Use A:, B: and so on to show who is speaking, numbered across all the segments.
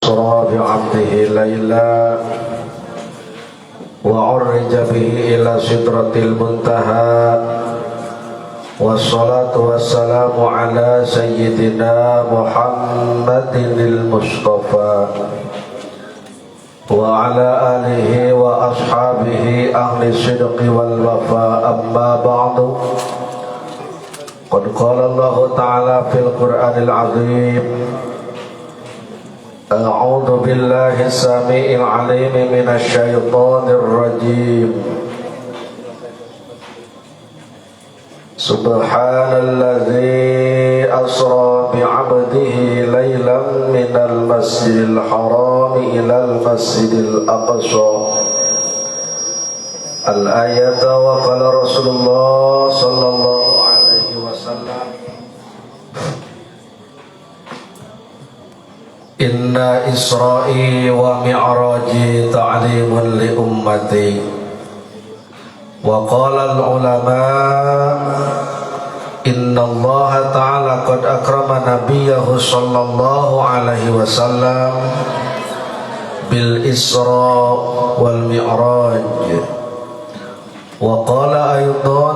A: أسرى بعبده ليلا وعرج به إلى سدرة المنتهى، والصلاة والسلام على سيدنا محمد المصطفى وعلى آله وأصحابه أهل الصدق والوفاء. أما بعد، قد قال الله تعالى في القرآن العظيم: أعوذ بالله السميع العليم من الشيطان الرجيم، سبحان الذي أسرى بعبده ليلا من المسجد الحرام إلى المسجد الأقصى، الآية. وقال رسول الله صلى الله عليه وسلم: إن إسرائي ومعراجي تعليم لأمتي. وقال العلماء: إن الله تعالى قد أكرم نبيه صلى الله عليه وسلم بالإسراء والمعراج. وقال أيضا: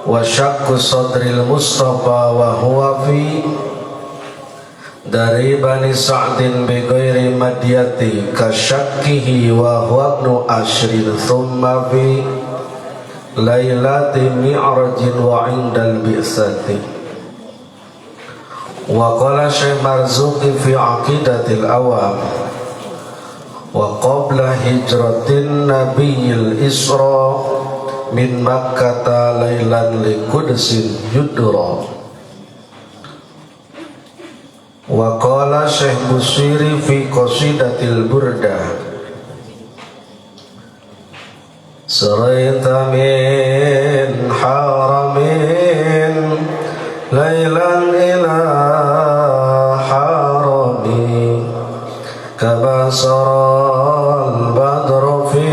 A: وشق صدر المصطفى وهو في dari Bani Sa'din bi ghairi madyati kasyakkihi wa huwa ibnu ashrin thumma fi lailati mi'rajin wa indal bi'sati. Wa qala Syekh Marzuqi fi aqidatil awam: wa qabla hijratin nabiyil isra min makkata lailan li qudsin yudra. Wa qala Syekh Busiri fi qasidatil burda: saraita min haramin lailan ila harami kama saral badru fi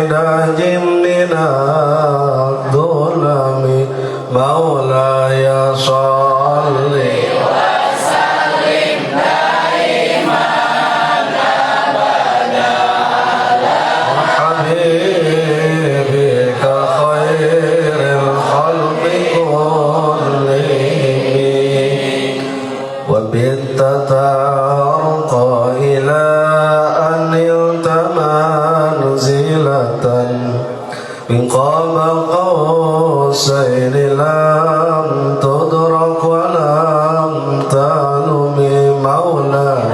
A: dajin minad dhulami. Maulaya shalli habibika khairil khalqi kullihim. Wa bitta tarqa ila an manzilatan min qaba qausaini lam tudrak wa lam ta'lumi. Maula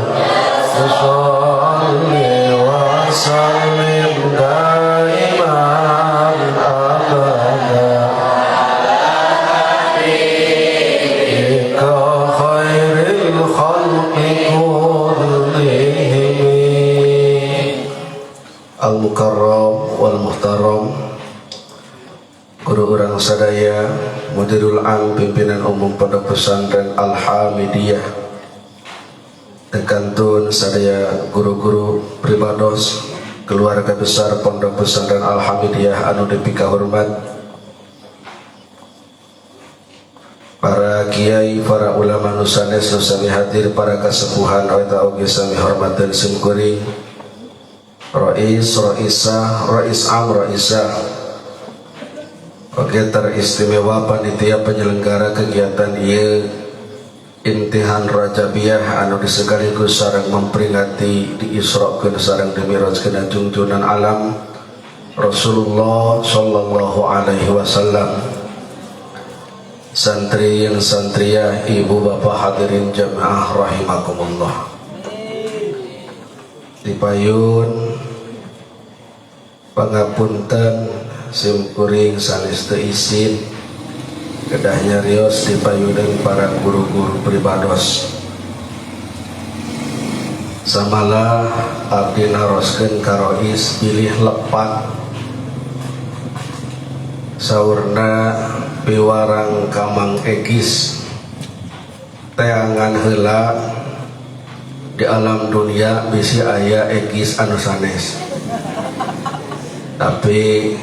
A: shalli wa sallim daiman abada habibika khairil khalqi kullihim. Al mukarram wal muhtaram, guru urang sadaya, Mudirul Am, pimpinan umum Pondok Pesantren Alhamidiyah, tekantun sadaya guru-guru pribados, keluarga besar Pondok Pesantren Alhamidiyah anu dipikahormat, para kiai, para ulama nu sanes nu sami hadir, para kasepuhan eta oge sami hormateun simkuring, rais, raisah, rais am, raisah, oge teristimewa panitia penyelenggara kegiatan ieu Imtihan Rajabiyah anu disekaligus sareng memperingati di Isra-keun sareng di-Mi'rajkeun jungjunan alam Rasulullah sallallahu alaihi wasallam, santri yang santriah, ibu bapak hadirin jamaah rahimakumullah. Dipayun pangapunten, simkuring sanes teu isin kedah nyarios di payunan para guru-guru pribados. Samalah abdi naroskeun ka Rois bilih lepat, saurna piwarang ka Mang Egis, teangan heula di alam dunia bisi aya Egis anu sanes. Tapi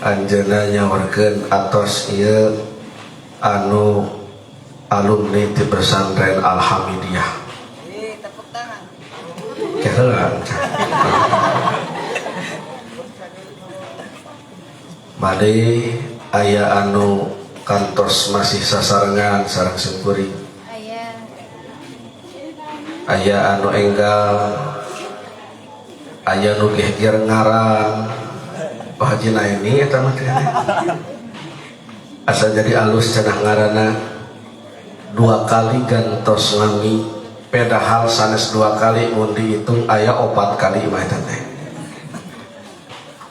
A: anjeunna nyaurkeun atos ieu anu alumni di pesantren Alhamidiyah.
B: Tepuk tangan.
A: Keheula. Bade aya anu kantos masih sasarengan sareng simkuring.
B: Aya.
A: Aya anu enggal, aya nu geger ngaran. Pak Haji Naini eta mah teh. Asa jadi alus cenah ngaranna dua kali gantos nami, padahal sanes dua kali mun dihitung aya 4 kali mah eta teh.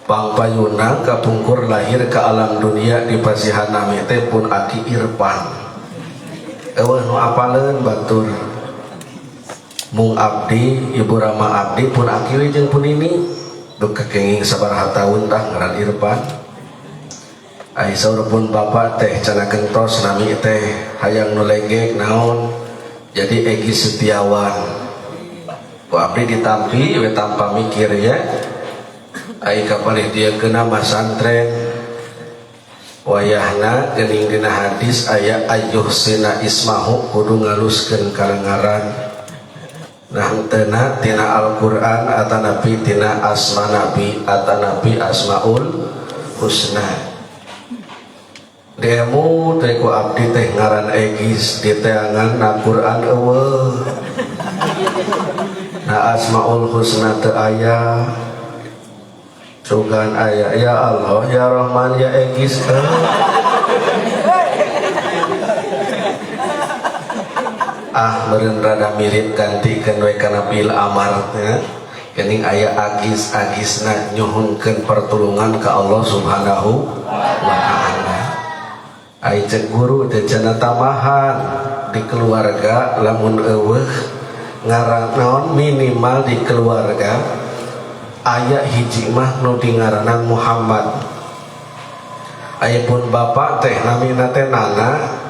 A: Pangpayuna kapungkur lahir ke alam dunia di pasihan nami teh pun Aki Irfan. Eueuh nu apaleun batur. Mung abdi, Ibu Rama abdi pun aki we jeung pun ini. Duh kekenging sabaraha taun tah ngaran Irfan. Ai saur pun bapak teh cenah gentos nami teh hayang nu lenggek naon jadi Egi Setiawan. Ku abdi ditampi we tanpa mikir ya. Ai kapalih dia kena masantren wayahna geuning dina hadis aya ayyuh sina ismahu kudu ngaluskeun kana ngaran. Nah henteu tina Al-Qur'an atanapi tina asma nabi atanapi asmaul husna. Demu teh ku abdi teh ngaran Egis diteangan na Qur'an eueuh. Na asmaul husna teu aya. Sugan aya ya Allah ya Rahman ya Egis. Ah meureun rada mirip gantikeun we kana bil amar teh. Geuning aya agis agisna nyuhunkeun pertulungan ka Allah Subhanahu wa taala. Ai cek guru teh cenah tambahan di keluarga lamun eueuh ngaran naon minimal di keluarga aya hiji mah nu dingaranan Muhammad. Aya pun bapak teh namina teh Nana.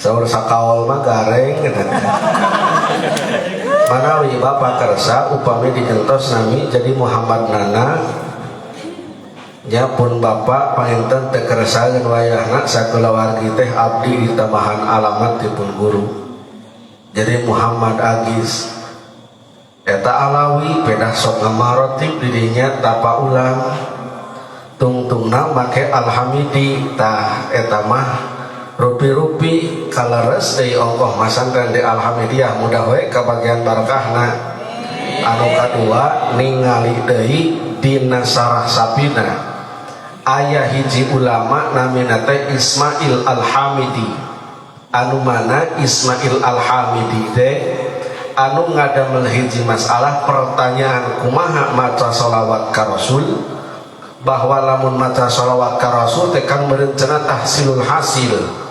A: Saur sakaol mah gareng gitu. Manawi bapak kersa upami digentos nami jadi Muhammad Nana. Nya pun bapak panginten teu kersaeun wayahna sakulawargi teh abdi ditambahan alamat ti pun guru. Jadi Muhammad Agis. Eta Alawi pedah sok ngamarotip di dinya tapa ulang. Tungtungna make Alhamidi tah eta mah rupi-rupi kaleres deui ongkoh masantren di Alhamidiyah mudah we kabagian barokahna. Anu kadua ningali deui dina sarah sapina aya hiji ulama namina teh Ismail Alhamidi. Anu mana Ismail Alhamidi teh anu ngadamel hiji masalah pertanyaan kumaha maca sholawat ka Rasul, bahwa lamun maca sholawat ka Rasul teh kan merencana tahsilul hasil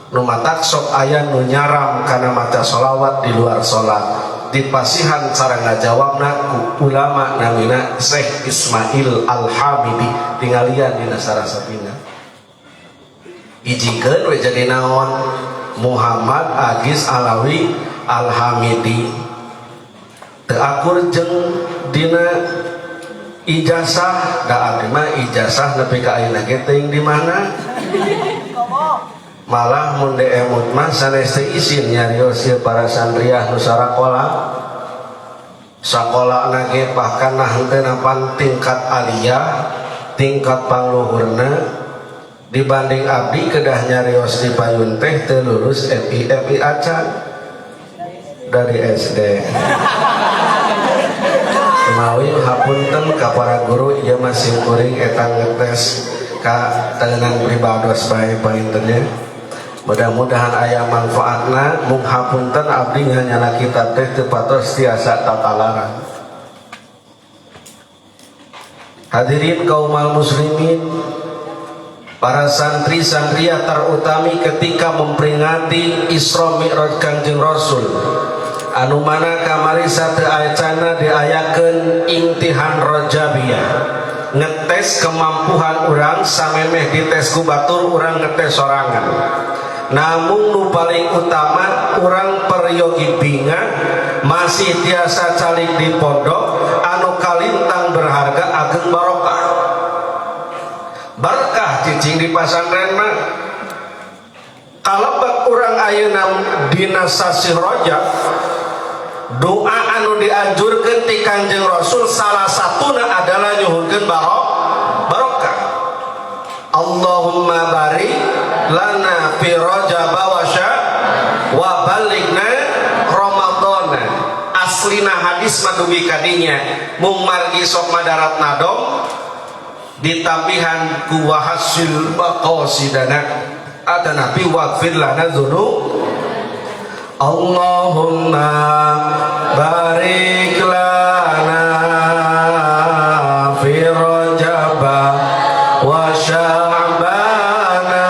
A: nu matak sok aya nu nyaram kana maca sholawat di luar sholat. Dipasihan cara ngajawabna ku ulama namina Syekh Ismail Alhamidi tingalian dina sarah sapina. Ijikeun we jadi naon Muhammad Agis Alawi Alhamidi teu akur jeung dina ijazah da abdi mah ijazah nepi ka ayeuna ge teuing di mana. Malah mun deemut mah sanes teh isin nyarios ieu para santriah nu sarakola sakolana ge bahkan nah henteu napan tingkat aliyah tingkat pangluhurna dibanding abdi kedah nyarios di payun teh teu lulus MI MI acan dari SD. Mawi hapunten ka para guru ieu mah simkuring eta ngetes ka tenang pribados bae pangintennya. Mudah-mudahan aya manfaatna. Mung hapunten abdi nyana kitab teh teu patos tiasa tatalarang. Hadirin kaum muslimin, para santri santriah terutami ketika memperingati Isra Mi'raj Kangjeng Rasul anu mana kamari sateu acana diayakeun imtihan rajabiyah, ngetes kemampuan urang samemeh dites ku batur urang ngetes sorangan. Namun nu paling utama urang peryogi binga masih tiasa calik di pondok anu kalintang berharga ageng barokah. Berkah cicing di pasantren mah. Kalebet urang ayeuna dina sasih Rajab Doa anu dianjurkeun ti Kanjeng Rasul salah satuna adalah nyuhunkeun barokah. Allahumma barik lana fi Rajab wa wa balighna Ramadhana. Aslina hadis mah dugi kadinya, mung margi sok madarat nadom ditambihan ku wa hassil maqasidana atanapi waghfir lana dzunub. Allahumma barik lana fi Rajab wa Sya'bana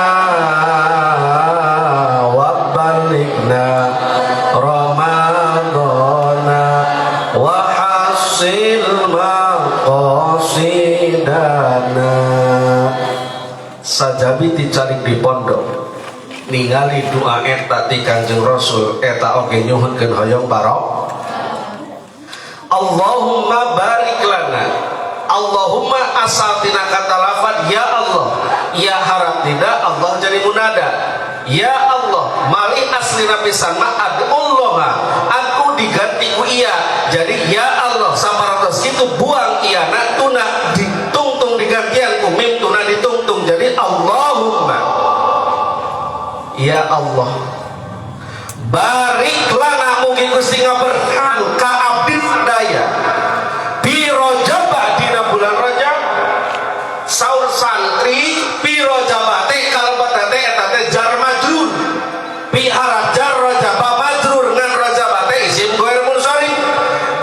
A: wa balighna Ramadhana wa hassil maqasidana. Sajabi dicalik di pondok ningali doa eta ti Kanjeng Rasul, eta oge nyuhunkeun hoyong barok. Allahumma barik lana. Allahumma asal tina kata lafad ya Allah, ya harap tidak Allah jadi munada. Ya Allah, mali aslina pisan mah adullah, aku diganti ku iya. Jadi ya Allah saparatos kitu buang iya na tuna ditungtung digantian ku mim tuna ditungtung jadi Allahumma. Ya Allah, barik lana mugi Gusti ngaberkahan ka abdi daya fi Rajab dina bulan Rajab. Saur santri fi Rajab teh kalebet teh eta teh jar majrur, fi haraf jar Rajab majrur ngan Rajab teh isim ghair munsharif,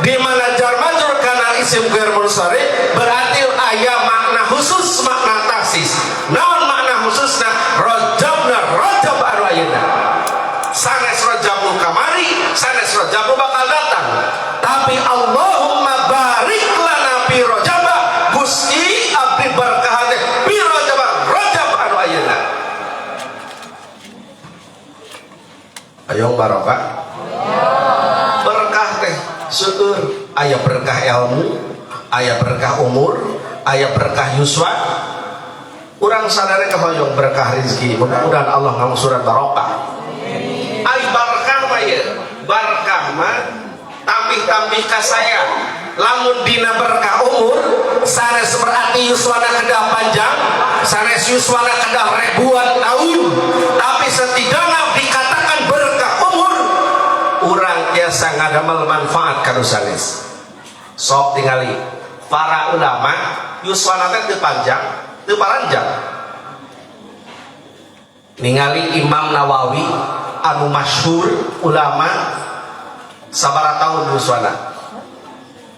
A: di mana jar majrur kana isim ghair munsharif berarti aya makna khusus, makna taksis. Naon makna khususna? Rajabna Rajab anu ayeuna, sanes Rajab nu kamari, sanes Rajab nu bakal datang. Tapi Allahumma barik lana fi Rajab, Gusti abdi berkah teh fi Rajab, Rajab anu ayeuna. Ayo barokah berkah teh seueur, aya berkah ilmu, aya berkah umur, aya berkah yuswa. Urang sadare kahoyong berkah rezeki, mudah-mudahan Allah ngangsuran barokah. Ai barkah mah ieu, barkah mah tambih-tambih ka saya. Lamun dina berkah umur sanes berarti yuswana kedah panjang, sanes yuswana kedah ribuan tahun, tapi setidaknya dikatakan berkah umur urang tiasa ngadamel manfaat ka nu sanes. Sok tingali para ulama yuswana teh teu panjang, teu paranjang. Ningali Imam Nawawi anu masyhur ulama, sabaraha tahun yuswana?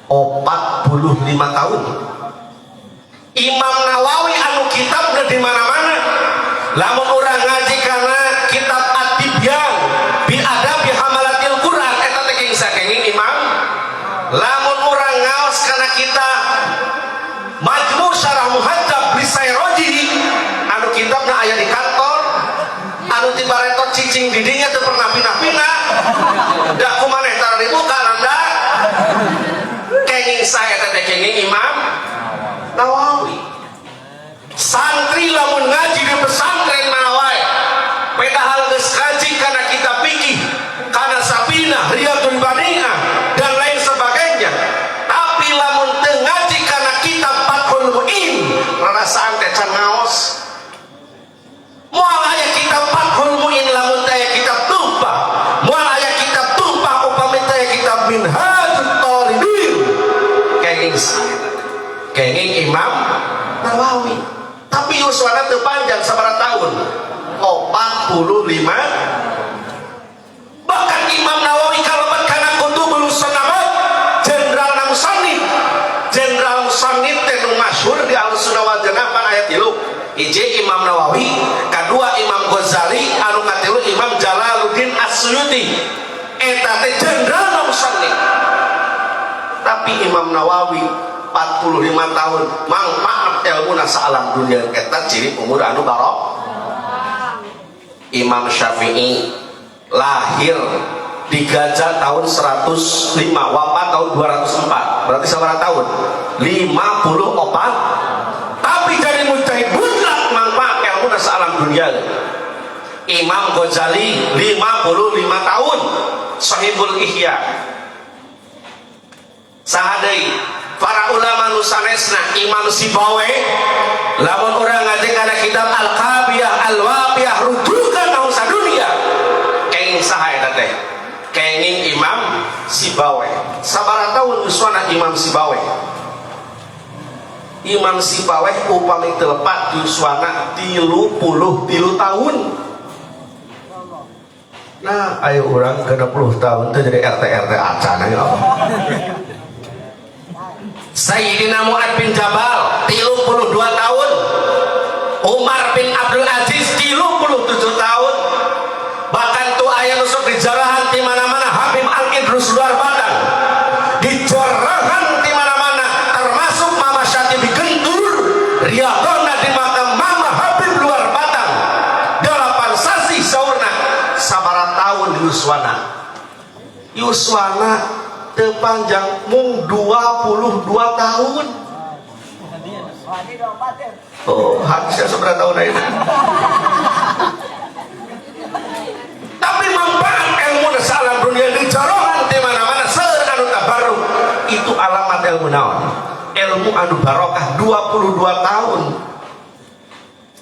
A: 45 tahun. Imam Nawawi anu kitabna di mana-mana. Lamun urang ngaji kana kitab At-Tibyan bi adabi hamalatil Quran eta teh kenging sakenging Imam. Lamun urang ngaos kana kitab Majmu' Syarah Muhadzab li Sairoji anu kitabna aya di kantor, anu ti bareto cicing di dinya teu pernah pindah-pindah, da kumaneh tara dibuka nanda kenging saya teh kenging Imam Nawawi. Santri lamun ngaji di pesantren mana wae, padahal geus ngaji kana kitab fikih, kana Safinah, Riyadul Baniah dan lain sebagainya, tapi lamun teu ngaji kana kitab Fathul Muin rarasaan teh can ngaos. Moal aya kitab Fathul Muin lamun teh aya kitab Tuhfah, moal aya kitab Tuhfah upami teh aya kitab Minhajut Talibin. Kenging kenging Imam Nawawi, tapi yuswana teu panjang, sabaraha tahun? 45. Bahkan Imam Nawawi kalebet kana kutubul musannafat, jenderal musannif, jenderal musannif teh nu masyhur di Ahlussunnah wal Jamaah pan aya tilu: hiji Imam Nawawi, kadua Imam Ghazali, anu katilu Imam Jalaluddin As-Suyuti. Eta teh jenderal musannif. Tapi Imam Nawawi 45 tahun manfaat ilmu nasa alam dunia, eta ciri umur anu barok. Imam Syafi'i lahir di Gaza tahun 105, wafat tahun 204, berarti sabaraha tahun? 54. Tapi jadi mujtahid mutlak, manfaat ilmu nasa alam dunia. Imam Ghazali 55 tahun, Sahibul Ihya. Saha deui para ulama nu sanesna? Imam Sibawaih. Lamun urang ngaji kana kitab Al-Kafiyah Al-Wafiyah, rujukan nahu sadunia, kenging saha eta teh? Kenging Imam Sibawaih. Sabaraha tahun yuswana Imam Sibawaih? Imam Sibawaih upami teu lepat yuswana 33 tahun. Nah, ayo urang 60 tahun teh jadi RT RT acan ya Allah. Sayyidina Mu'ad bin Jabal 32 tahun, Umar bin Abdul Aziz 37 tahun. Bahkan tuh aya nu sok dijarahan di mana-mana, Habib Al-Idrus luar Batang dijarahan di mana-mana, termasuk Mama Syatibi Gentur riyadhona di makam Mama Habib luar Batang 8 sasi. Saurna sabaraha tahun yuswana? Yuswana teu panjang, mung 22 tahun. Oh, hadisnya seberapa tahun ini, tapi manfaat ilmu salam dunia dijarahan di mana-mana, seueur anu tabarruk. Itu alamat ilmu naon? Ilmu anu barokah. 22 tahun.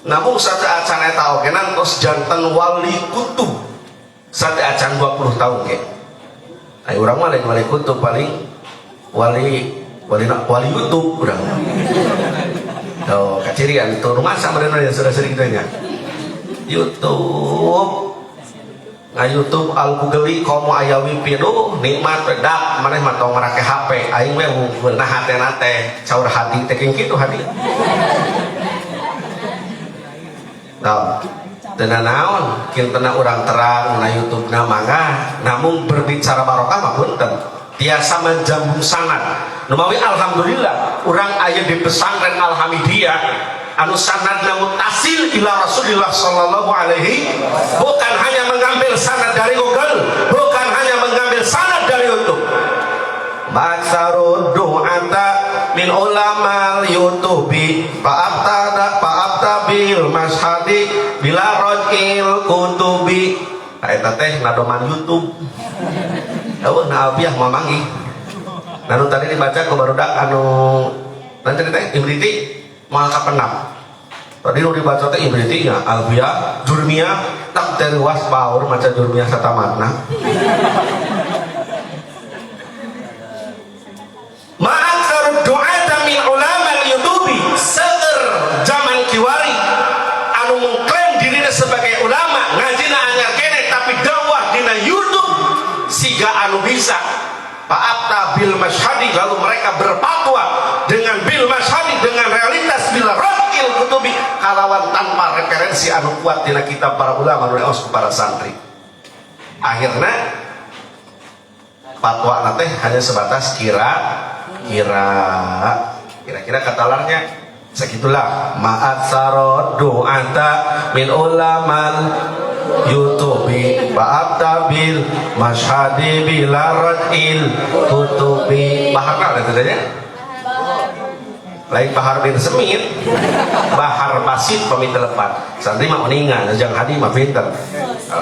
A: Namun sateuacan eta oge tos janten wali kutub, sateuacan 20 tahun ge. Ayo, urang mah lain wali kutub, paling wali wali wali YouTube urang. Oh, kacirian itu rumah sama dengan yang sudah sering tanya. YouTube nga YouTube al Google komo aya wifi, duh nikmat dak maneh mah tong marake HP, aing we hungkul nah hatena teh saur hadi teh kitu hadi. Tah, teu naon kintena urang terang na YouTube na mangga, namun berbicara barokah mah punten tiasa menjambung sanad. Numawi alhamdulillah urang aya di pesantren Alhamidiyah anu sanadna mutasil ila Rasulullah sallallahu alaihi, bukan hanya mengambil sanad dari Google, bukan hanya mengambil sanad dari YouTube. Maksaru du'ata min ulamal yutubi fa'abtada fa'abtabil mashadi bila rojil kutubi. Nah, eta teh nadoman YouTube. Eueuh na alfiah moal manggih. Nah, nu tadi dibaca ku barudak anu nanti teh Imriti moal kapenap. Tadi nu dibaca teh Imriti nya alfiah, jurmiyah, tak terwas paur maca jurmiyah satamatna. Ma'aksarud du'ata min ulama yutubi, seueur zaman kiwari anu mengklaim dirinya sebagai ulama, ngajina anyar kene tapi dakwah dina YouTube siga anu bisa. Fa'abta bil masyhadi, lalu mereka berfatwa dengan bil masyhadi, dengan realitas, bila rajil kutubi, kalawan tanpa referensi anu kuat dina kitab para ulama nu diaos ku para santri. Akhirnya fatwa teh hanya sebatas kira-kira, kira-kira katalarnya segitulah. Ma'at sarod du'ata min ulamal yutubi fa'abtabil masyhadi bila rajil kutubi. Bahar ada tadanya lain bahar bin semit, bahar basit pamit telepat. Santri mah uningan jang hadi mah pinter,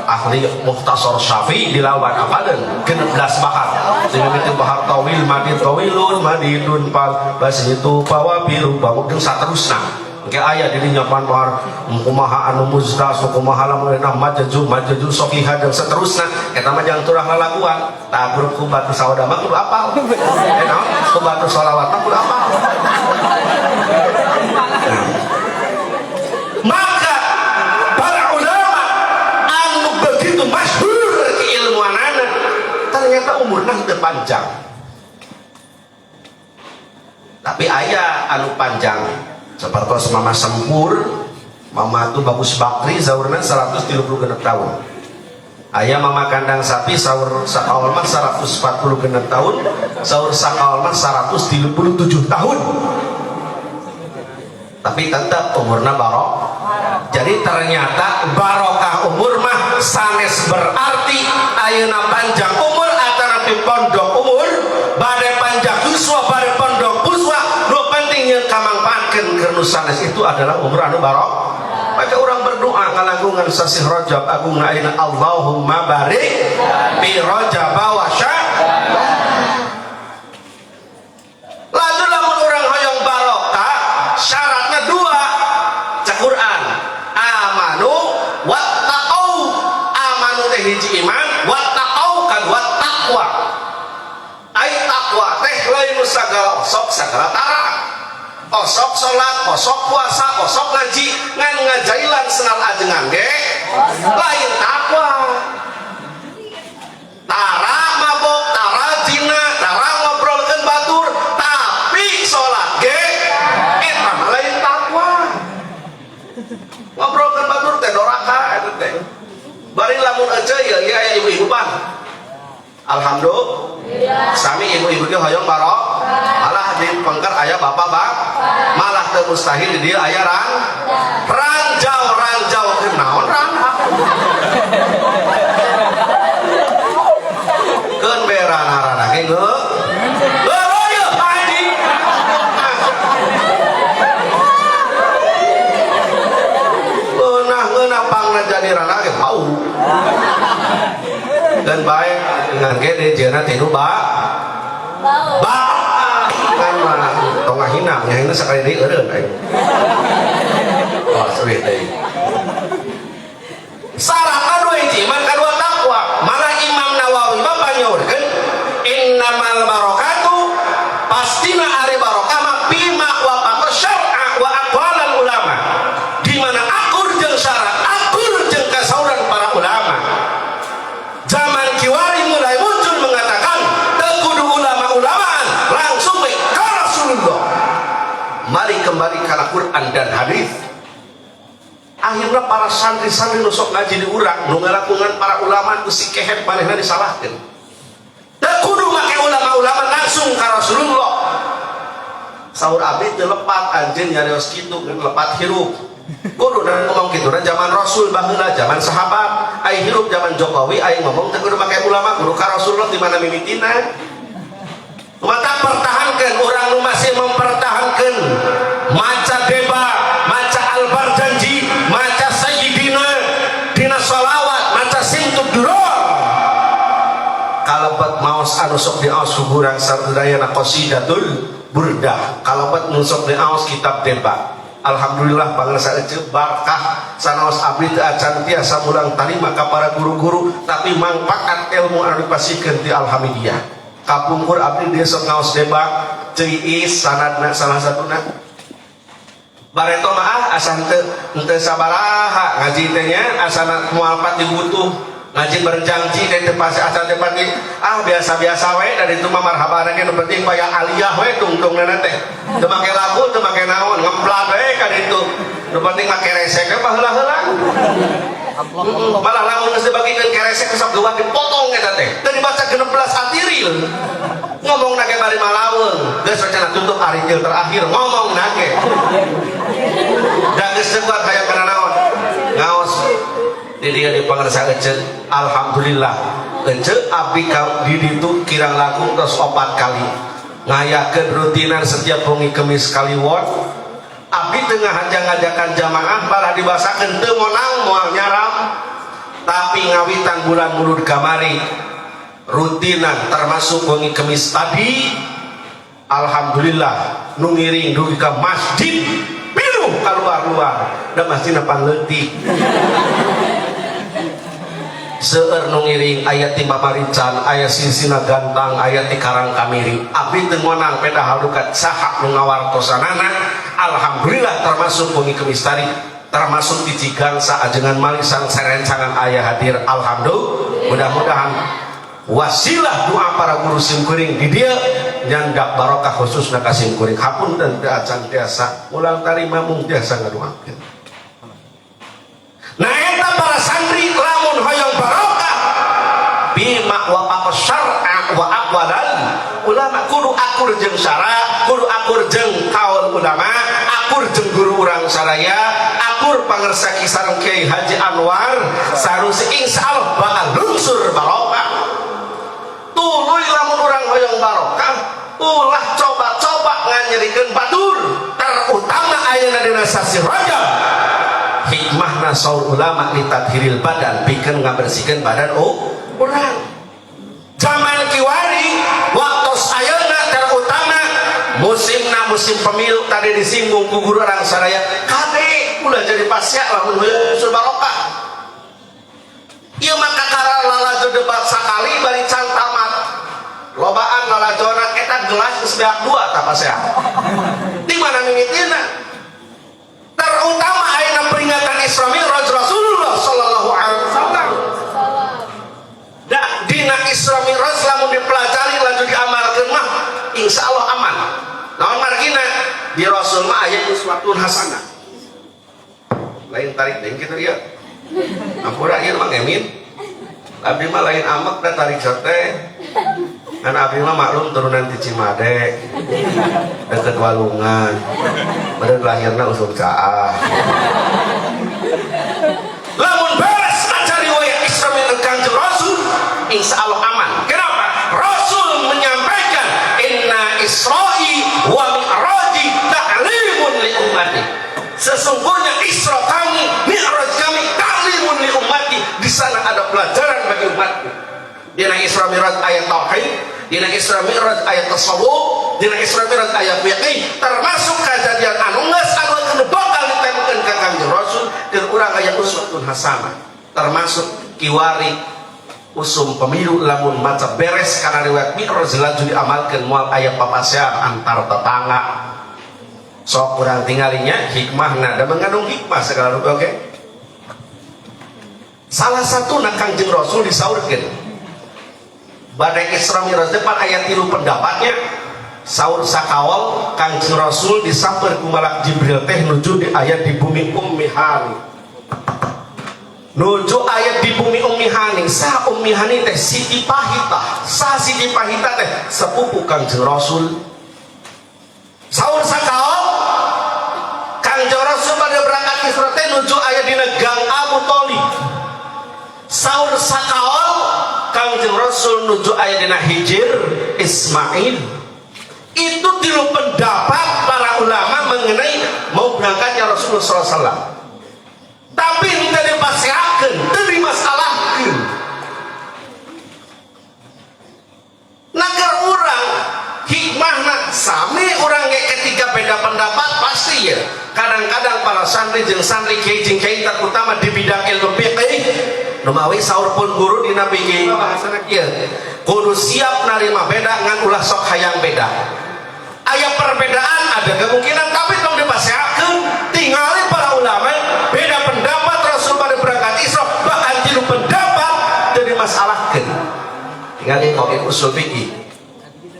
A: ahli muhtasar Syafi'i dilawan apadeun 16 bahar. Sing mimiti bahar tawil madid tawilun madidun pal basitu pawabiru pamuk jeung saterusna. Engke aya di dinya pan bahar kumaha anu muzdas kumaha lamun majzu majzu sohiha dan seterusna. Eta mah jang turah lalaguan. Tah, grup kubatu sawada mah kudu apal, naon kubatu sholawat mah kudu apal. Nah, maka para ulama anu begitu masyhur keilmuanana ternyata umurna teu panjang. Tapi aya anu panjang seperti Mama Sempur, Mama itu Bagus Bakri, saurna 136 tahun. Aya Mama Kandang Sapi, saur sakaol mah 146 tahun, saur sakaol mah 137 tahun, tapi tetap umurna barok. Jadi ternyata barokah umur mah sanes berarti ayeuna panjang umur atanapi pondok umur, bade panjang yuswa bade pondok puswa, nu penting yang kamangpaatkeun keur nu sanes itu adalah umur anu barok. Maka orang berdoa ngalangkungan sasih Rajab agung ayeuna, Allahumma barik fi Rajab wa. nu sagala osok sagala tara. Osok salat, osok puasa, osok ngaji, ngan ngajailan senal ajengan ge lain takwa. Tara mabok, tara zina, tara ngobrolkeun batur, tapi salat ge eta mah lain takwa. Ngobrolkeun batur teh doraka eta teh. Bari lamun ece ieu ieu aya ibu-ibu pan. Alhamdulillah. Sami ibu-ibu ge hoyong barok. Malah di pengker aya bapak bang. Malah teu mustahil di dieu aya rang. Ranjau ranjau naon rang. Keun berana-rana ge geus. Leuh ieu Pak Haji. Ngeunah-ngeunah pangna jadi rana ge bau. Dan baik dengan ge di jana tinu ba. Ba. Kan mah tong ngahina, ngahina sakali deui eureun aing. Oh, serius deui. Salah kadua hiji iman kadua takwa. Malah Imam Nawawi mah panyaurkeun innamal barakatu pastina ari barokah mah bima wafaqa syar'a wa aqwalal ulama. Di mana akur jeung syarat, akur jeung kasauran para ulama. Zaman kiwari mulai muncul mengatakan teu kudu ulama-ulamaan langsung we ka Rasulullah. Mari kembali ke Al-Quran dan hadis. Akhirnya para santri-santri nu sok ngaji di urang nu ngalakungan para ulama ku si kehet manehna disalahkeun. Teu kudu make ulama-ulama langsung ka Rasulullah. Saur abdi teu lepat anjeun nyarios kitu ngan lepat hirup. Kudu dan ngomong kitu dan zaman Rasul baheula zaman sahabat, ai hirup zaman Jokowi ai ngomong teu kudu make ulama kudu ka Rasulullah di mana mimitina. Mata pertahankan orang nu masih mempertahankan maca deba, maca al-Barjanji, maca Sayyidina, dina sholawat, maca Simtud Duror. Kalebet maos anu sok diaos ku gurang sadayana Qasidatul Burdah, kalebet nu sok diaos kitab deba. Alhamdulillah bangsa ece barkah sanaos abdi teu acan tiasa mulang tarima ka para guru-guru tapi mangpaat ilmu anu dipasihkeun ti Alhamidiyah. Kapungkur abdi dia sok ngaos deba ceu Iis sanadna salah satuna. Bareto mah ah asa henteu sabaraha ngaji teh nya asana moal pati butuh ngaji berjanji teh teu pasti asa teu pati ah biasa-biasa we dari itu mah marhabana ge nu penting baya aliyah we tungtungna teh teu make lagu teu make naon ngemplat we ka ditu nu penting mah keresek we baheula-heula. Malah lamun geus dibagikeun keresek sok geuwah dipotong eta teh teu dibaca 16 atiril ngomong nage bari malaweung geus rencana tutup aritil terakhir ngomong nage da geus teu kuat hayang kana naon ngaos di dia di pangersa ece alhamdulillah ece abdi ka di ditu kirang langkung tos 4 kali ngayakeun rutinan setiap wengi Kemis Kaliwon abdi tengah ngajak-ngajakan jamaah malah dibasakeun teu monang moal nyaram tapi ngawitan bulan Mulud kamari rutinan termasuk wengi Kemis tadi alhamdulillah nu ngiring dugi ka masjid pinuh keluar-luar da masjidna pangleutik seueur nu ngiring aya ti Mamarican aya Sisina Gantang aya ti Karang Kamiri abdi teu ngonang peda halukat saha nu ngawartosanana alhamdulillah termasuk wengi Kemis tadi termasuk di Cigangsa ajengan Malisang sarencangan aya hadir alhamdulillah mudah-mudahan wasilah doa para guru simkuring di dia nyandak barokah khususna ka simkuring hapunten teu acan tiasa ulang tarima mung tiasa ngadoakeun. Nah eta para santri lamun hoyong barokah bima wa syar'a wa aqwalal ulama kudu akur jeung syara kudu akur jeung kaul ulama akur jeung guru urang saraya akur pangersa kisareng Kiai Haji Anwar Sanusi insyaallah bakal lungsur barokah. Tuluy lamun urang hoyong barokah ulah coba-coba nganyerikeun batur terutama ayeuna dina sasi Rajab hikmahna saur ulama litathiril badan pikeun ngabersihkeun badan urang. Zaman kiwari waktos ayeuna terutama musimna musim pemilu tadi disinggung ku guru urang saraya kade ulah jadi pasya lamun hoyong usul barokah ieu mah kakara lalajo debat sakali bari can tamat lobaan lalajona eta Ternyata gelas geus beak dua tah pasea. Di mana mimitina? Terutama ayeuna peringatan Isra Mi'raj Rasulullah sallallahu alaihi wasallam. Da dina Isra Mi'raj lamun dipelajari lanjut diamalkeun mah insya Allah aman. Naon margina? Di Rasul mah aya uswatun hasanah. Lain tarik deui kitu ieu. Ampura ieu mah ngemin. Abdi mah lain amek da tarik sate. Kan abdi mah maklum turunan ti Cimade. Deket Walungan. Beureun lahirna usum caah. Lamun beres maca riwayat Isra Mi'raj Kangjeng Rasul, insya Allah aman. Kenapa? Rasul menyampaikan inna Isra'i wa mi'raji ta'limun li ummati. Sesungguhnya Isra kami, Mi'raj kami ta'limun li ummati. Di sana ada pelajaran bagi umatku. Dina Isra Mi'raj ayat tauhid, dina Isra Mi'raj ayat tasawuf, dina Isra Mi'raj ayat fiqih, termasuk kejadian anu geus anu kudu bakal ditemukan ka Kangjeng Rasul keur urang aya uswatun hasanah. Termasuk kiwari usum pemilu lamun maca beres karena riwayat Mi'raj laju diamalkeun moal aya papasean antar tetangga. Sok kurang tinggalinya hikmahna da mengandung hikmah segala rupa, oke? Salah satu nak Kangjeng Rasul disaurkeun badai Isra Mi'raj depan ayat tilu pendapatnya. Saur sakawal Kangjeng Rasul disamper ku malak Jibril teh nuju di ayat di bumi Ummi Hani, nuju ayat di bumi Ummi Hani. Sa Ummi Hani teh Siti Pahita. Sa Siti Pahita teh sepupu Kangjeng Rasul. Saur sakawal Kangjeng Rasul pada berangkat Isra teh nuju ayat di gang Abu Thalib. Saur sakawal Kangjeng Rasul nuju aya dina Hijir Ismail. Itu tilu pendapat para ulama mengenai mau berangkatnya Rasulullah SAW. Tapi henteu dipaseakeun, teu dimasalahkeun. Nagar urang hikmahna sami urang ge ketika beda pendapat pasti ya. Kadang-kadang para santri jeung santri, kiai jeung kiai, terutama di bidang ilmu fiqih, numawi saur pun guru dina fikih bahasana kieu, kudu siap narima beda ngan ulah sok hayang beda. Aya perbedaan ada kemungkinan, tapi tong dipaseakeun. Tingali para ulama beda pendapat Rasul pada berangkat Isra bahkan tilu pendapat teu dimasalahkeun. Tingali kok usul fikih,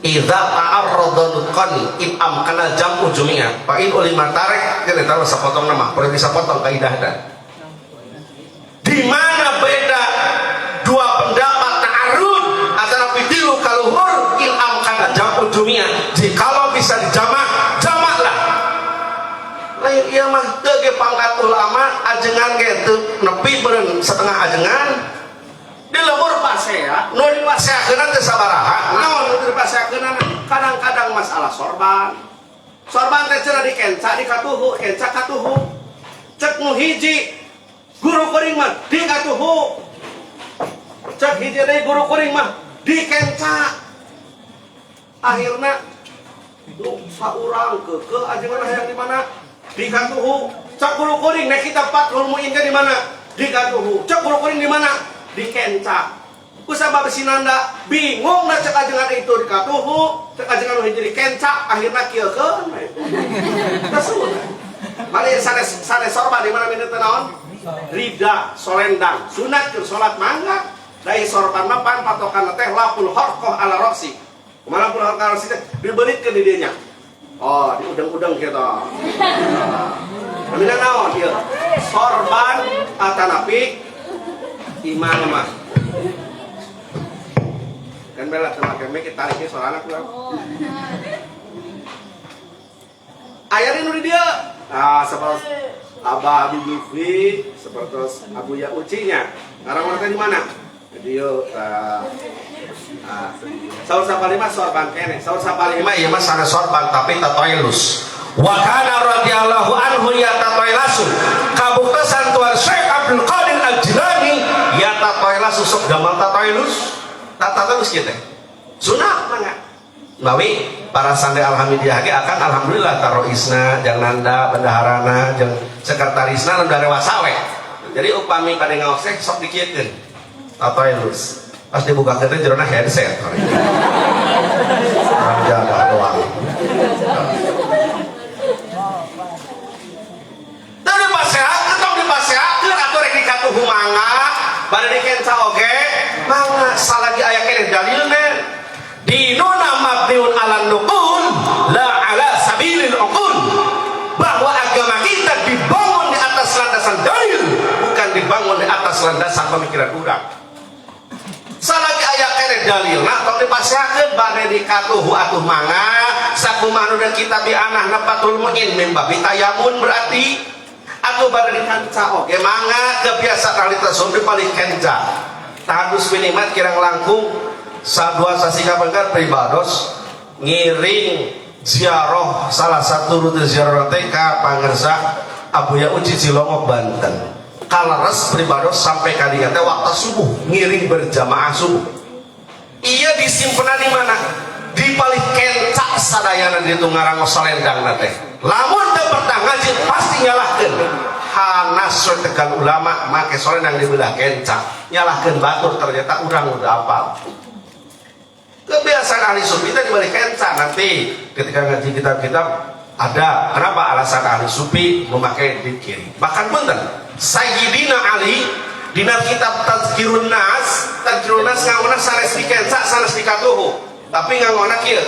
A: idza ta'arrada nutqan in amkana jam'u jumi'a fa in ulima tarek. Kan eta sapotong nama perlu bisa potong kaidahna. Di mana beda dua pendapat ta'arud antara tilu kaluhur, in amkana jam'u jumi'a, jikalau bisa dijamak jamaklah. Lain ieu mah teu ge pangkat ulama, ajengan ge teu nepi beureun setengah ajengan di lembur pasea. Nu dipaseakeun teh sabaraha? Naon nu dipaseakeun? Kadang-kadang masalah sorban. Sorban teh cenah dikenca dikatuhu, kenca katuhu. Cek nu hiji guru kuring mah dikatuhu, cek hiji deui guru kuring mah dikenca. Akhirna nu saurang keukeuh ajengan hayang di mana? Dikatuhu. Cek guru kuring nek kita Fathul Muin teh di mana? Dikatuhu. Cek guru kuring di mana? Dikenca. Kusabab sinanda bingung dah, cek ajengan itu dikatuhu, cek ajengan nu hiji dikenca, akhirna kieu keun we. Tersebut mari sanes sanes sorban di mana minta naon? Rida solendang sunat keur salat mangga. Dari sorban mah pan patokan teh lapul horkoh ala roksi. Kumaha lapul horkoh ala roksi teh? Dibelitkeun di dieu nya. Oh, diudeng-udeng gitu. Namina naon ieu? Sorban atanapi imamah. Kan bela sama keme kita tariknya sorana kurang. Aya nu di dieu. Ah, seperti Abah Habib Lutfi, seperti Abu Ya Uci nya. Ngarang teh di mana? Di dieu. Tah. Ah, saur sapalima sorban kene. Saur sapalima ieu mah sanes sorban tapi tatoilus. Wa kana radhiyallahu anhu ya tatoilasu. Kabuktosan Tuan Syekh Abdul Qadir Al-Jilani ya tatoilasu, sok gamal tatoilus. Tatoilus kieu teh. Sunah mangga. Bawi para santri alhamdulillah ge akan alhamdulillah taroisna jang nanda bendaharana jeung sekretarisna nu darewasa we. Jadi upami pada ngaos teh sok dikieukeun. Tatoilus. Pas dibukakeun teh jerona headset. Orang jaga. Landasan pemikiran urang salagi aya keneh dalilna, tong dipaseakeun. Bade dikatuhu atuh mangga, sakumaha nu kitab I'anah, Fathul Muin, min babi tayamun berarti, atau bade dikanca oge mangga. Kebiasaan ahli tasawuf di paling kenca tahadus minimat kirang langkung 2 sasi kapengker pribados ngiring ziarah. Salah satu rute ziarah teh ka pangersa Abuya Uci, Cilongok, Banten. Kaleres pribados sampai kali teh waktu subuh, ngiring berjamaah subuh. Iya, disimpenan di mana? Di paling kencak sadayana di ngarang salendang teh. Lamun teu pernah ngaji pasti nyalahkeun hanas we. Tegal ulama make solendang di belah kencak, nyalahkeun batur, ternyata urang udah apal. Kebiasaan ahli sufi itu dibalik kenca. Nanti ketika ngaji kitab-kitab ada kenapa alasan ahli sufi memakai di kiri. Bahkan punten, Sayyidina Ali dina kitab Tazkirun Nas, Tazkirun Nas ngangona sanes di kenca, sanes di katuhu, tapi ngangona kieu,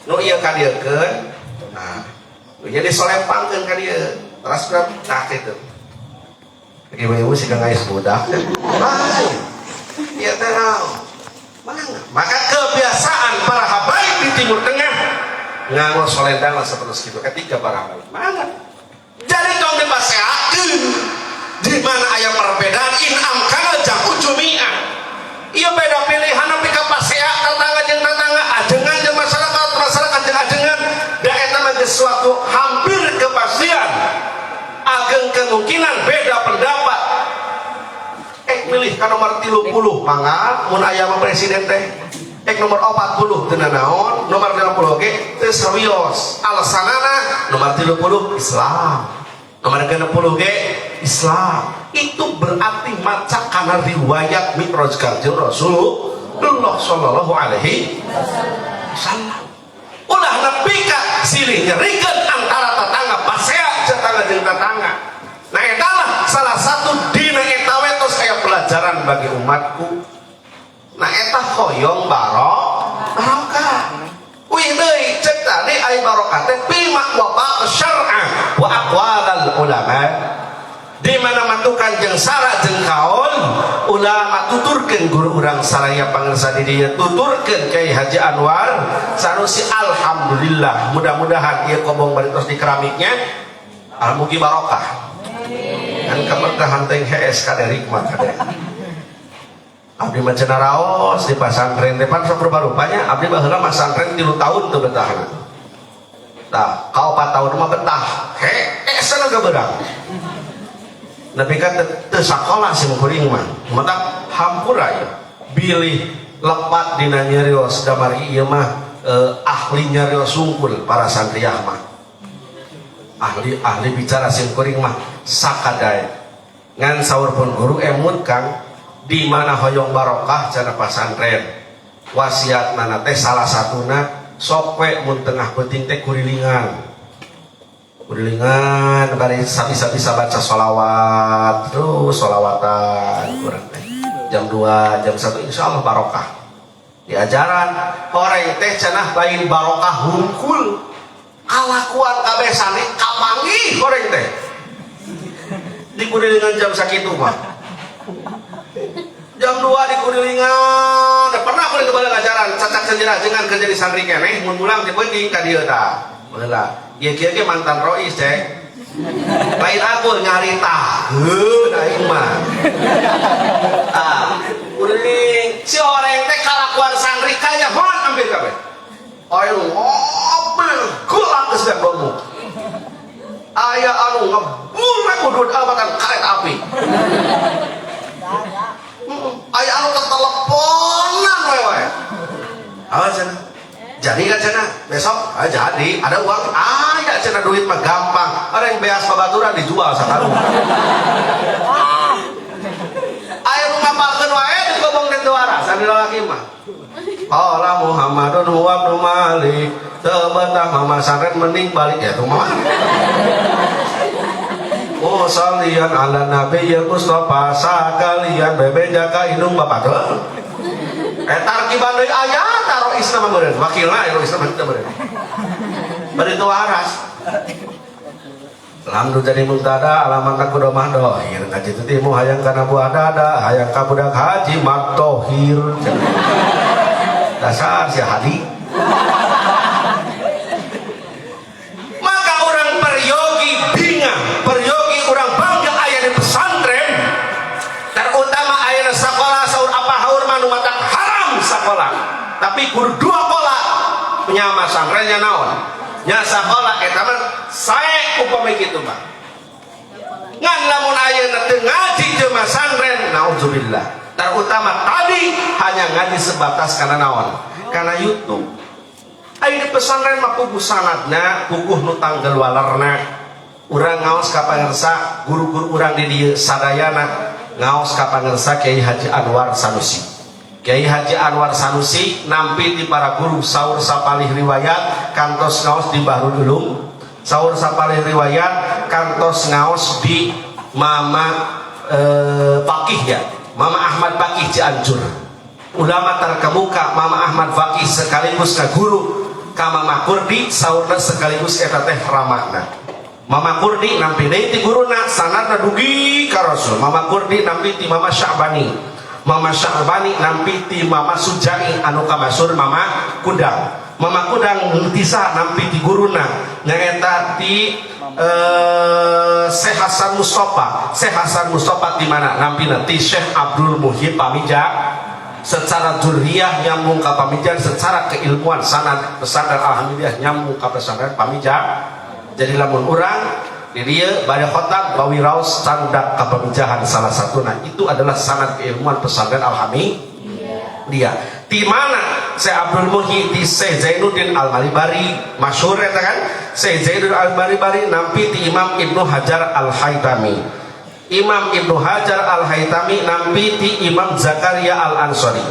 A: nu ieu kadieukeun. Nah, jadi solempangkeun ka dieu terus, nah kitu. Ibu-ibu sih ngais budak lain. Ieu teh naon? Maka kebiasaan para habaib di Timur Tengah nganggo solendang lah seperti itu ketika para habaib. Mana? Jadi tong dipaseakeun di mana aya perbedaan, in amkana jam'u jumi'an. Iya, beda pilihan tapi kapasea tetangga jeung tetangga, ajengan jeung masyarakat, masyarakat jeung ajengan, da eta mah geus suatu hampir kepastian, ageng kemungkinan beda pendapat. Milih ka nomor 30 mangga, mun aya mah presiden teh ek nomor 40 teu naon, nomor 50 oge teu serius. Alasanana nomor 30 Islam, nomor 60 ge Islam. Itu berarti maca karena riwayat Mi'raj Kanjeng Rasulullah Sallallahu Alaihi Wasallam. Ulah nepi ka silih nyerikeun antara tetangga, pasea tetangga jeung tetangga. Nah, eta lah salah satu dina eta we tos aya pelajaran bagi umatku. Nah, eta hoyong barokah. Wih deui, cek tadi ai barokah teh bima wafaqa syar'a wa aqwalal ulama, di mana matukan jeung sara jeung kaul ulama. Tuturkeun guru urang saraya pangersa di dieu, tuturkeun Kiai Haji Anwar Sanusi. Alhamdulillah, mudah-mudahan ieu kobong bari tos di keramiknya, mugi barokah. Kan keberkahan teh hees kaderik mah kade. Abdi mah cenah raos di pasantren teh pan sok rupanya abdi baheula masantren 3 tahun teu betah. Tah, ka 4 tahun mah betah. Hees sana beurang. Tapi kan teu sakola si kuring mah. Matak hampura ya. Bilih lepat dina nyarios damari ieu mah ahli nyarios sungkul para santriah mah. Ahli ahli bicara sim kuring mah sakadai. Ngan saur pun guru emut Kang, di mana hoyong barokah cenah pasantren. Wasiat mana teh salah satuna sok we mun tengah peuting teh kurilingan. Kurilingan bari sabi-sabi baca sholawat terus, sholawatan kurang teh jam 2, jam 1, insya Allah barokah. Di ajaran orang teh cenah lain barokah hungkul, kalakuan kabeh sane kapanggih orang teh di kurilingan jam sakitu mah, jam 2 di kurilingan. Pernah kuring kebalik ajaran cacak cenjera ajengan kerja di santri keneh, mun mulang di peuting ka dieu tah. Baheula ieu kieu ge mantan rois cek lain, aku nyarita heuh aing mah. Ah, kuriling si orang teh kalakuan santri kaya hon hampir kabeh. Aya nu ngobrol gulang geus domu, aya anu ngebul udud abatan karet api, aya anu keteleponan we wae. Apa cenah? Jadi kan cenah besok? Ah, jadi ada uang? Ah ya cenah, duit mah gampang, orang yang beas babaturan dijual sakarung. Aya nu ngapalkeun wae di kobong teh teu waras anu lalaki mah. Qala Muhammadun huwa ibnu Malik, teu betah mamasantren mending balik ya tuh mah. Oh, salian ala Nabi ya Mustafa sakalian bebeja ka indung bapak tuh. Eh, tarkiban deui aya taro isna mah meureun, wakilna aya isna mah teu meureun. Bari teu waras. Lam nu jadi mubtada alamatna ku domah dohir ngaji teh timu hayang kana buah dada hayang ka budak haji mat tohir. Dasar si hadi. Maka orang peryogi bingah, peryogi orang bangga aya di pesantren, terutama aya di sekolah saur apa haur manu matak haram sekolah. Tapi kudu dua pola nya masantrennya naon? Nya sekolah eta mah sae upami kitu mah. Ngan lamun ayeuna teu ngaji teu masantren naudzubillah. Terutama tadi hanya ngaji sebatas karena naon? Karena YouTube. Ayo di pesantren mah puguh sanadna, puguh nu tanggel walerna. Urang ngaos ka pangersa, guru-guru urang di dieu sadayana ngaos ka pangersa Kiai Haji Anwar Sanusi. Kiai Haji Anwar Sanusi nampi di para guru saur sapalih riwayat kantos ngaos di Bahrul Ulum, saur sapalih riwayat kantos ngaos di Mama Fakih ya, Mama Ahmad Fakih Cianjur. Ulama terkemuka Mama Ahmad Fakih sekaligus ka guru ka Mama Kurdi saurna sekaligus eta teh ramana. Mama Kurdi nampi deui ti guruna sanadna dugi ka Rasul. Mama Kurdi nampi ti Mama Sya'bani. Mama Sya'bani nampi ti Mama Sujai anu kamasur Mama Kudang. Mama Kudang tisa nampi ti guruna nyaeta ti Syekh Hasan Mustafa. Syekh Hasan Mustafa di mana? Nampina ti Syekh Abdul Muhyi Pamijahan. Secara dzurriyyah nyambung ka Pamijahan, secara keilmuan sanad pesantren alhamdulillah nyambung ka pesantren Pamijahan. Jadi lamun urang di dieu bade khotab bawi raos candak ka Pamijahan salah satuna itu adalah sanad keilmuan pesantren alhamdulillah. Di mana Syekh Abdul Muhyi di Syekh Zainuddin Al-Malibari masyhur eta kan? Syekh Zainuddin Al-Malibari nampi ti Imam Ibnu Hajar Al-Haytami. Imam Ibnu Hajar Al-Haytami nampi ti Imam Zakaria Al-Ansori.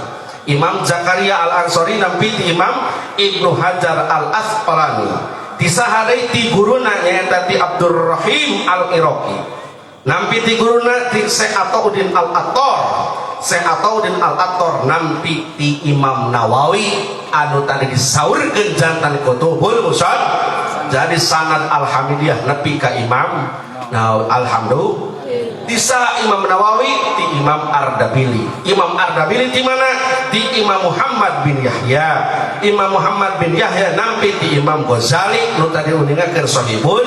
A: Imam Zakaria Al-Ansori nampi ti Imam Ibnu Hajar Al-Asqalani. Ti saha deui ti guruna nyaeta ti Abdurrahim Al-Iraqi. Nampi ti guruna ti Syekh Atauddin Al-Attar. Syekh Atauddin Al-Attar nampi ti Imam Nawawi anu tadi disaurkeun jantan Kutubul Musad. Jadi sanad Alhamdulillah nepi ka Imam Nawawi. Alhamdulillah. Tisa Imam Nawawi ti Imam Ardabili. Imam Ardabili di mana? Di Imam Muhammad bin Yahya. Imam Muhammad bin Yahya nampi ti Imam Ghazali nu tadi uningakeun Sahibul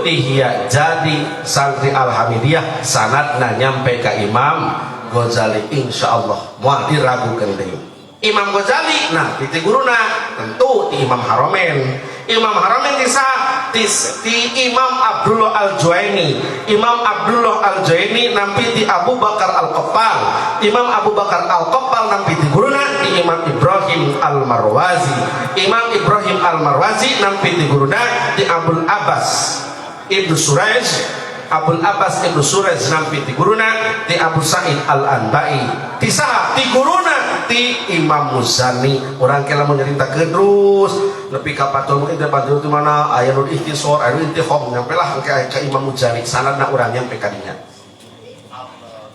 A: Ihya. Jadi santri Alhamidiyah sanadna nyampe ka Imam Ghazali insyaallah moal diragukeun deui. Imam Ghazali nah ti guruna tentu ti Imam Haromen. Imam Haromen tisa ti, ti Imam Abdullah Al-Juwaini. Imam Abdullah Al-Juwaini nampi ti Abu Bakar Al-Qappal. Imam Abu Bakar Al-Qappal nampi ti guruna ti Imam Ibrahim Al-Marwazi. Imam Ibrahim Al-Marwazi nampi ti guruna ti Abdul Abbas Ibnu Suraj. Abdul Abbas Ibnu Suraj nampi ti guruna ti Abu Sa'id Al-Anbai. Ti saha? Ti guruna ti Imam Muzani. Urang ke lamun nyaritakeun terus nepi ka Fathul Muin teh Fathul di mana aya nu ikhtisar aya nu intikhab nyampe lah ke Imam Muzani sanadna urang nyampe ka dinya.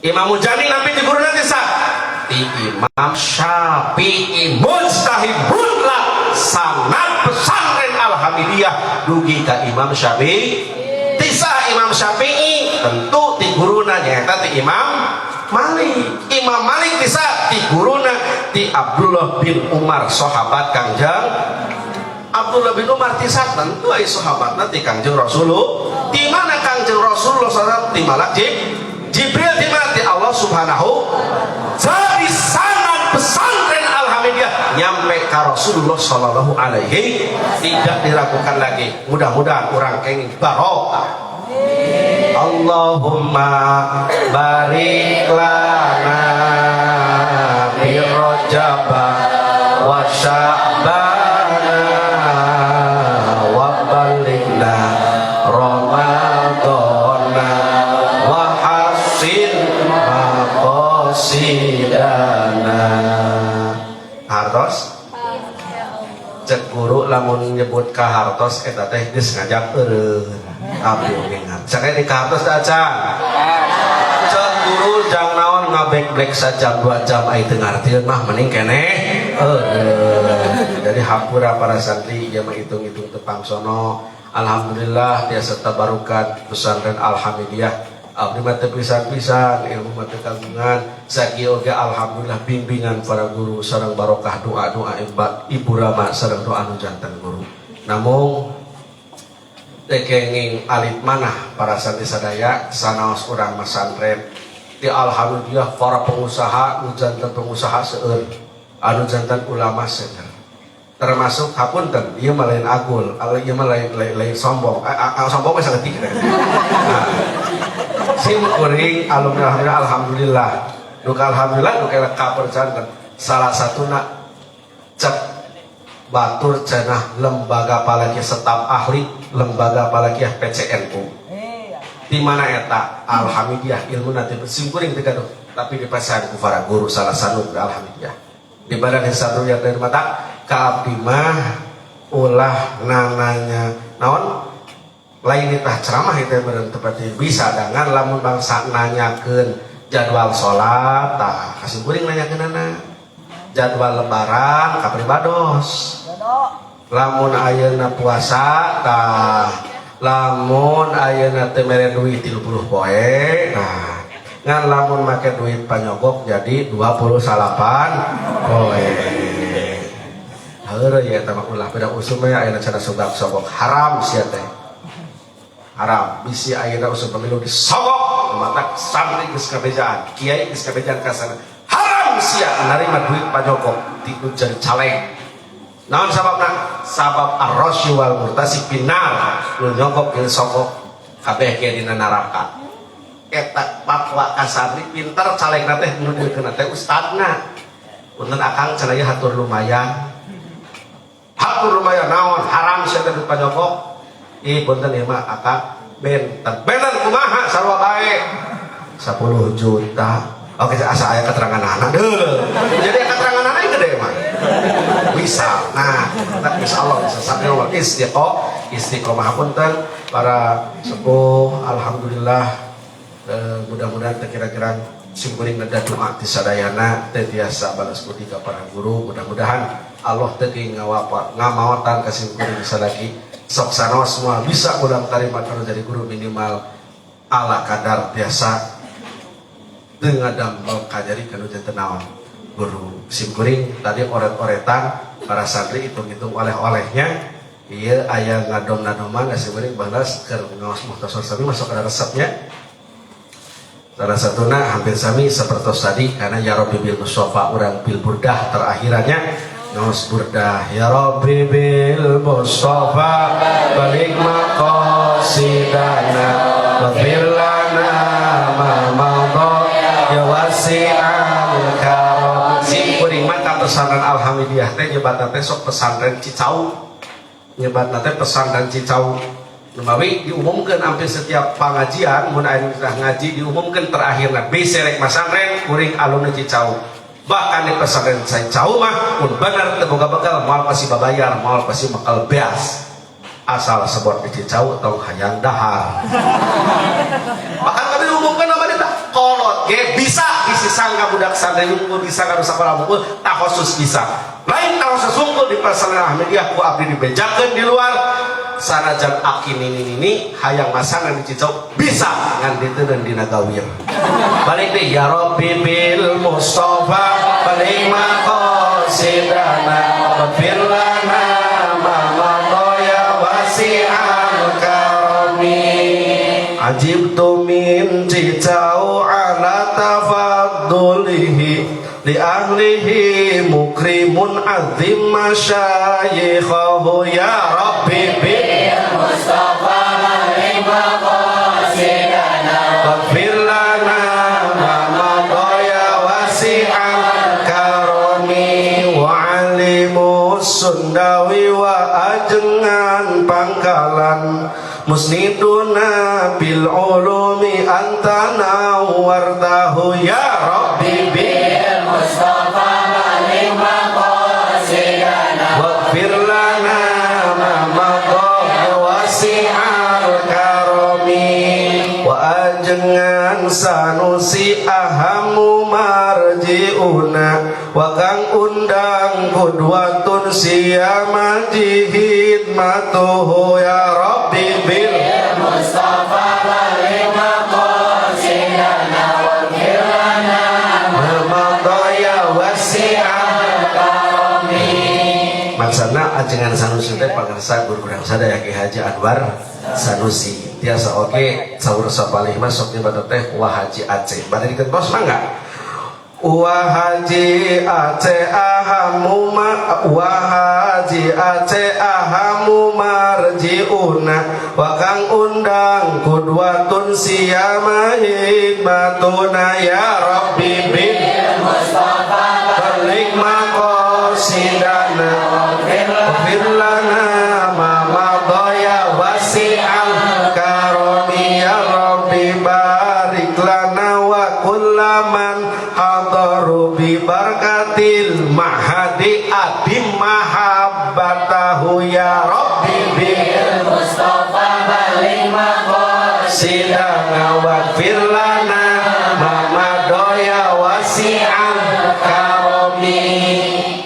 A: Imam Muzani nampi ti guruna ti saha? Ti Imam Syafi'i mujtahid mutlak sanad pesantren Alhamidiyah dugi ka Imam Syafi'i. Tisa Imam Syafi'i tentu ti guruna nyaeta ti Imam Malik. Imam Malik tisa ti guruna ti Abdullah bin Umar sahabat Kangjeng Abdullah bin Umar tisa tentu ai sahabatna ti Kangjeng Rasulullah. Di mana Kangjeng Rasulullah SAW di malak Jibril di mana ti Allah Subhanahu. Jadi sanad pesantren Alhamdulillah nyampe ke Rasulullah Shallallahu Alaihi tidak diragukan lagi. Mudah-mudahan orang kenging barokah. Allahumma barik lana fi Rajab wa Sya'bana wa balighna Ramadana wa hassin maqasidana. Hartos cek guru lamun nyebut ka hartos eta teh geus ngajak eureun abdi oge ngan sakaya di ka hartos teh acan cek guru jang naon ngabek-bek sajam 2 jam ai teu ngartieun mah mending keneh eureun. Jadi hampura para santri ieu mah hitung-hitung tepang sono. Alhamdulillah tiasa tabarukan pesantren Alhamidiyah. Abdi mah teu pisan-pisan, ilmu mah teu kagungan sakieu oge. Alhamdulillah bimbingan para guru sareng barokah doa-doa ibu rama sareng doa nu janten guru. Namun teu kenging alit manah para santri sadaya, sanaos urang masantren di Alhamdulillah para pengusaha, nu janten pengusaha seueur, anu janten ulama seueur. Termasuk, hapunten, ieu mah lain agul, ieu mah lain, lain, lain sombong. Sombong mah saeutik. Nah, sim kuring alumni alhamdulillah, alhamdulillah nu alhamdulillah nu kira kapercanten salah satuna cek batur cenah lembaga falakiyah, staf ahli lembaga falakiyah PCNU. Di mana eta Alhamdulillah ilmu nanti sim kuring teu gaduh, tapi dipasahan ku para guru, salah satu Alhamdulillah di badan hisab rukyat dari mata ka abdi mah ulah nananya naon lain itah ceramah itu beren seperti bisa dengan lamun bangsa nanyakeun jadwal sholat, tah kasih kuring nanyakeun anak jadwal lebaran ka pribados, lamun ayeuna puasa, tah lamun ayeuna teu mere duit 30 poe. Nah, ngan lamun make duit panyogok jadi 28 poe. Heureun ya eta mah, ulah beda usum ya. Ayeuna cenah sugak sogok haram sia teh, haram. Bisi ayeuna usum pemilu disogok, mata santri geus kabejaan, kiai geus kabejaan ka sana. Haram sia narima duit panyogok ti nu jadi caleg. Naon sababna? Sabab ar-rasyi wal murtasi finnar. Nu nyogok jeung sogok kabeh ge dina neraka. Eta fatwa ka santri. Pinter calegna teh, nu dikeuna teh ustadna. Punten akang, cenah ieu hatur lumayan. Hatur lumayan naon? Haram sia teh duit panyogok. Ih, punten ieu mah akang, benten. Benten kumaha? Sarua bae. 10 juta. Oke, asa aya keterangan anak deh. Jadi keterangan anak gede mah. Bisa. Nah, insya Allah bisa sampai Allah istiqomah, istiqomah. Punten para sepuh, alhamdulillah mudah-mudahan kira-kira simkuring neda doa ti sadayana teh tiasa balas budi ka para guru. Mudah-mudahan Allah teh ngawapa ngamaotan ka simkuring bisa lagi sok sanaos semua bisa ulang tarima kalau jadi guru, minimal ala kadar biasa dengan damel kajari kanu janten naon guru. Simkuring tadi oret-oretan para santri, hitung-hitung oleh-olehnya. Iya, aya ngadom-ngadoman simkuring balas keur ngaos muhtasar sami masuk ada resepnya. Salah satunya hampir sami seperti tadi, karena ya Rabbi bil Mustafa urang bil burdah terakhirannya ngaos burdah. Ya Rabbi bil Mustafa baligh maqasidana waghfir lana ma madha ya wasi'al karam. Sim kuring mah ka pesantren Alhamdulillah teh nyebatna teh sok pesantren Cicau, nyebatna teh pesantren Cicau. Numawi diumumkan hampir setiap pengajian, mun aya ngaji diumumkan terakhirna beserek masantren kuring alumni Cicau. Bahkan di pesantren Cicau mah mun bener teu boga bekal moal pasti babayar, moal pasti bekal beas, asal sebut di Cicau tong hayang dahar. Bahkan kami diumumkan apa dia kolot ge bisa isi sangka budak santri unggul bisa karo sakola unggul takhosus bisa lain takhosus unggul di pesantren Ahmadiyah ku abdi dibejakeun di luar. Sanajan aki nini nini hayang masangan di Cicau bisa ngan dan dina gawir. Balik deh, ya Rabbi bil Mustafa baligh maqasidana waghfir lana ma madha ya wasi'al karami. Ajibtu min Cicau ala tafaddulihi li ahlihi mukrimun azim masyayikhahu. Ya Rabbi bil
B: Mustafa baligh maqasidana
A: waghfir lana ma madha ya wasi'al karami. Wa alimus sundawi wa ajengan pangkalan musniduna bil ulumi anta nawartahu. Ya Rabbi bil
B: Mustafa baligh maqasidana
A: waghfir lana ma madha ya wasi'al karami. Wa ajengan sanusi ahamu marjiuna wa kang undang kudwatun siyama jihidmatuhu. Ya Rabbi Rabbi bil
B: Mustafa baligh maqasidana waghfir lana
A: ma madaya wasi'al
B: karami.
A: Maksana ajengan Sanusi teh pangersa guru urang sadaya, Ki Haji Anwar Sanusi. Tiasa oge saur sapalih mah sok nyebut teh Wa Haji Aceh. Bade dikentos mangga. Wa Haji Aceh ahamu ma Wa Haji Aceh ahamu marjiuna wa kang undang qudwatun siyama hikmatuna ya Rabbi bil
B: Mustafa
A: baligh maqasidana waghfir lana ma madaya wasi'al karami ya Rabbi barik lana wa kullaman hadaru bi barakatil mahadi adim mahabbatahu ya Rabbi bil
B: Mustafa baligh maqasidana
A: sidana waghfir lana ma madaya wasi'al karami.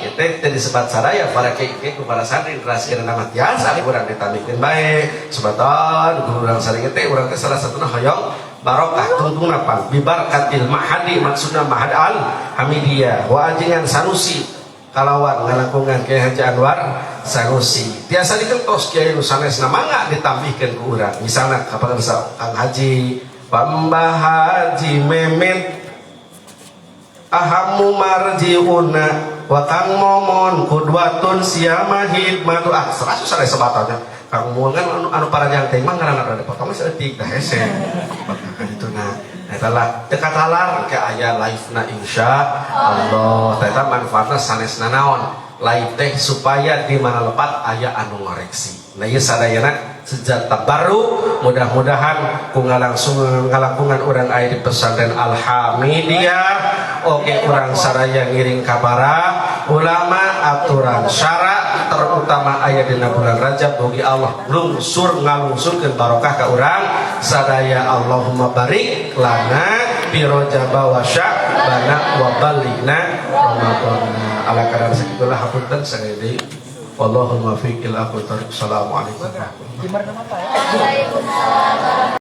A: Kita teh disebat saraya para kiai ku para santri rahasia nama tiasa urang ditamikeun bae sebatan guru urang sering teh urang teh salah satuna hoyong barokah tungtungna pan bibarkatil mahadi, maksudna mahad al hamidiyah wa ajengan Sanusi kalawan ngalangkungan Kiai Haji Anwar Sanusi. Tiasa dikentos kiai nu sanesna, mangga ditambihkeun ku urang, misalna ka pangersa Kang Haji Pambah Haji Memet ahamu marjiuna wa kang momon qudwatun siyama hikmatu. Ah, seratus ada sebatannya kang momon kan anu, anu paranjang teh mah ngaranna rada potong saeutik dah hese kan itu. Nah, eta lah teu katalar ke aya live na, insya Allah eta manfaatna sanesna naon live teh supaya di mana lepat aya anu ngoreksi. Nah, ieu sadayana senjata baru, mudah-mudahan ku ngalangsung ngalangkungan urang aya di pesantren Alhamidiyah oke urang saraya ngiring ka para ulama aturan syarak, terutama aya dina bulan Rajab, mugi Allah lungsur ngalungsurkeun barokah ka urang sadaya. Allahumma barik lana fi Rajab wa Sya'bana wa balighna Ramadan. Ala kadar segitulah, hapunten sekali deui. Wallahul muwaffiq ila aqwamit thoriq. Assalamualaikum warahmatullahi.
C: Waalaikumsalam.